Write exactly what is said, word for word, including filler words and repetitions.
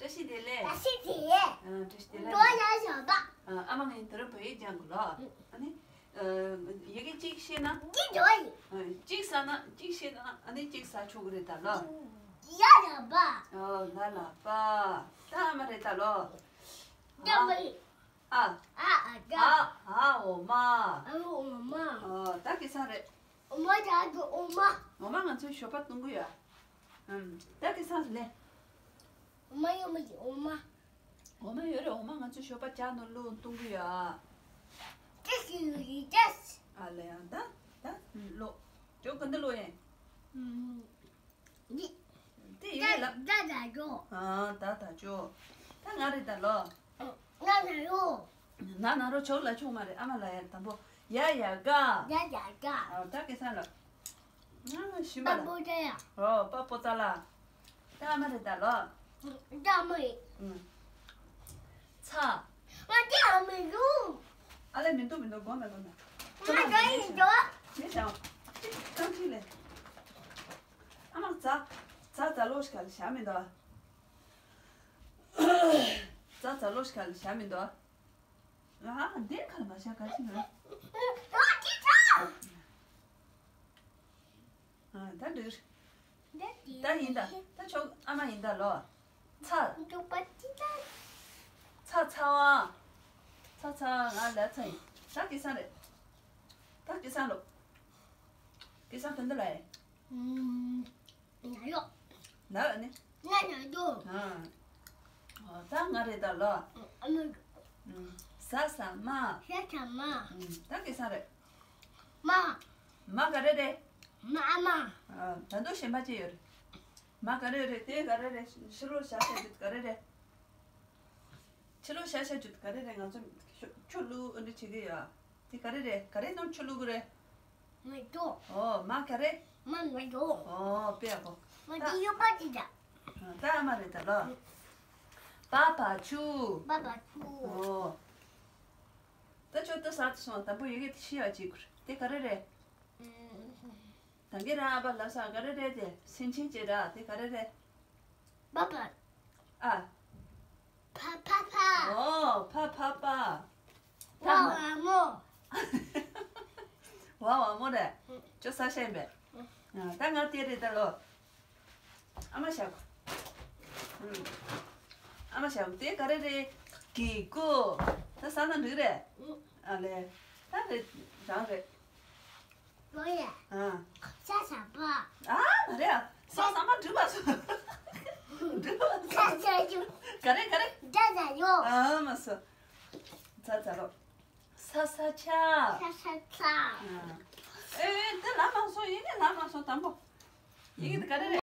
བཀྲ་ཤིས་བདེ་ལེགས། བཀྲ་ཤིས་བདེ་ལེགས། ཨ། བཀྲ་ཤིས་བདེ་ལེགས། འགྲོ་ཡ་བཞག་པ། ཨ། ཨ་མ་ངས་ད་རུང་བོད་ཡིག་སྦྱང་དགོས་ལ། ཨ་ནི། ཨ། ཡི་གེ་གཅིག་ཤེས་ན། འདི་འགྲོ་ཡི། ཨ། གཅིག་ཟ་ན་གཅིག་ཤེས་ན་ཨ་ནི་གཅིག་ཟ་ཆོག་གི་རེད་ད་ལོ། ཡ་ལ་པ། ཨོ་ལ་ལ་པ། ད་ཨ་མ་རེད་ད་ལོ། ད་མ་ཡི། ཨ། ཨ། ཨ། ད། ཨ། ཨ། འོ་མ། ཨ། འོ་མ། ཨོ་ད་སྐལ་བཟང་རེད། འོ་མ་ད་འོ་མ། འོ་མ་ང་ཚོའི་ཞོགས་པ་བཏུང་གི་ཡོད། ཨམ། ད་སྐལ་བཟང་ལེན། འོ་མ་ཡོད་མ་ཡིན་འོ་མ། འོ་མ་ཡོད་རེད། འོ་མ་ང་ཚོའི་ཞོགས་པ་ཇ་ནང་བླུགས་བཏུང་གི་ཡོད། ཏེ་ཞིག་ཡོད་རེད་ཏེ། ཨ་ལེ་ཡང་ད་ད་ལོ། ཇོ་ག་འདི་ལོ་ཡིན། ཨམ། འདི། དེ་ཡིན་ལ། ད་ད་ཇོ། ཨ་ད་ད་ཇོ། ད་ང་རེད་ད་ལོ། ང་ན་རོ། ན་ན་རོ་ཆོག་ལ་ཆོག་མ་རེད། ཨ་མ་ལ་ཡ་དང་པོ། ཡ་ཡ་ག་ཡ་ཡ་ག་ཨ་ད་སྐལ་བཟང་ལ། ང་ཞིམ་པ་ལ། པ་པོ་ཏ་ཡ། ཨོ་པ་པོ་ཏ་ལ། ད་ཨ་མ་རེད་ད་ལོ། ད་མོ་ཡིན། ཨུ། ཚ། ང་དེ་ཨ་མི་འདུག་ཨ་ལེ་མི་འདུག་མི་འདུག་དགོངས་དག་དགོངས་དག་ང་དེ་ཡིན་འདུག་མི་བྱ། ཅིག་རྐང་ཁྲིད་ལས། ཨ་མ་ཛ། ཛ་ཛ་ལོ་ཞིག་ག་ལ་བཞག་མི་འདུག་ཛ་ཛ་ལོ་ཞིག་ག་ལ་བཞག་མི་འདུག་ཨ་འདིར་ག་ལ་མ་བཞག་ག་ཅི་ན། ཨ་ད་འགྲིག་ད་ཡིན་ད། ད་ཆོག་ཨ་མ་ཡིན་ད་ལོ། ཚ། ཚ་ཚ་བ། ཚ་ཚ་ང་ལ་ཚ་ཡིན། ད་སྐལ་བཟང་རེད། ད་སྐལ་བཟང་ལོ། སྐལ་བཟང་དོན་དུ་ལ་ཡིན། ཉ་གཡོག་ལ་ཨ་ནི། ང་ཉ་གཡོག་ཨ། ཨོ་ད་ང་རེད་ད་ལོ། ཨ་མ། ཟ་ཟ་མ། ཤ་ཤ་མ། ད་སྐལ་བཟང་རེད། མ། མ་ག་རེ་རེད། མ་ཨ་མ། ཨ་ད་དུང་གཞན་པ་ཅི་ཡོད་རེད། མ་ག་རེ་རེད། དེ་ག་རེ་རེད། ཕྱི་ལོགས་བཞག་བཞག་རྒྱུ་ག་རེ་རེད། ཕྱི་ལོགས་བཞག་བཞག་རྒྱུ་ག་རེ་རེད། ང་ཚོ་ཆུ་བླུག་ཨ་འདྲ་བྱེད་ཀྱི་ཡོད། དེ་ག་རེ་རེད། ག་རེ་ནང་ཆུ་བླུག་གི་རེད། མེ་ཏོག་ཨོ་མ་ག་རེ། མ་མེ་ཏོག་ཨོ་དཔེ་ཡག་པོ། མ་དེ་ཡོད་པ་དེ་ད། ད་ཨ་མ་རེད་ད་ལོ། པ་པ་ཆུ། པ་པ་ཆུ། ཨོ། ད་ཆོག་ད་ཟ་སོང་། དང་པོ་ཡི་གེ་དེ་ཤེས་ཡག་ཅིག་དགོས་རེད། དེ་ག་རེ་རེད། ད་གིན་རང་ཨ་ཕ་ལབ་ས་ག་རེ་རེད། དེ་སེམས་ཅན་ཅེས་ར་དེ་ག་རེ་རེད། པ་པ། ཨ། ཕ་ཕ་ཕ། ཨོ་ཕ་ཕ་ཕ། ཝ་ཝ་མོ། ཝ་ཝ་མོ་རེད། ཅོ་ས་ཤེས་པས། ཨ་ད་ང་དེ་རེད་ད་ལོ། ཨ་མ་ཞབས། ཨ་མ་ཞབས་དེ་ག་རེ་རེད། གི་ཀུ། ད་ས་ན་འགྲིག་རེད། ཨ་ལེ། ད་རེད་རང་རེད། ལོ་ཡ། ཨ། ས་ས་པ། ཨ་མ་རེད་ཨ། ས་ས་མ་འགྲིག་པ་སོ། འགྲིག་པ་སོ། ས་ས་ཡོ། ག་རེ་ག་རེ། ད་ད་ཡོ། ཨ་མ་སོ། ཚ་ཚ་རོ། ས་ས་ཆ། ས་ས་ཆ། ཨ། ཨེ་ཨེ་དེ་ལ་མ་སོ་ཡིན་ནི་ལ་མ་སོ་དང་པོ། ཡིན་གི་ག་རེ་རེད།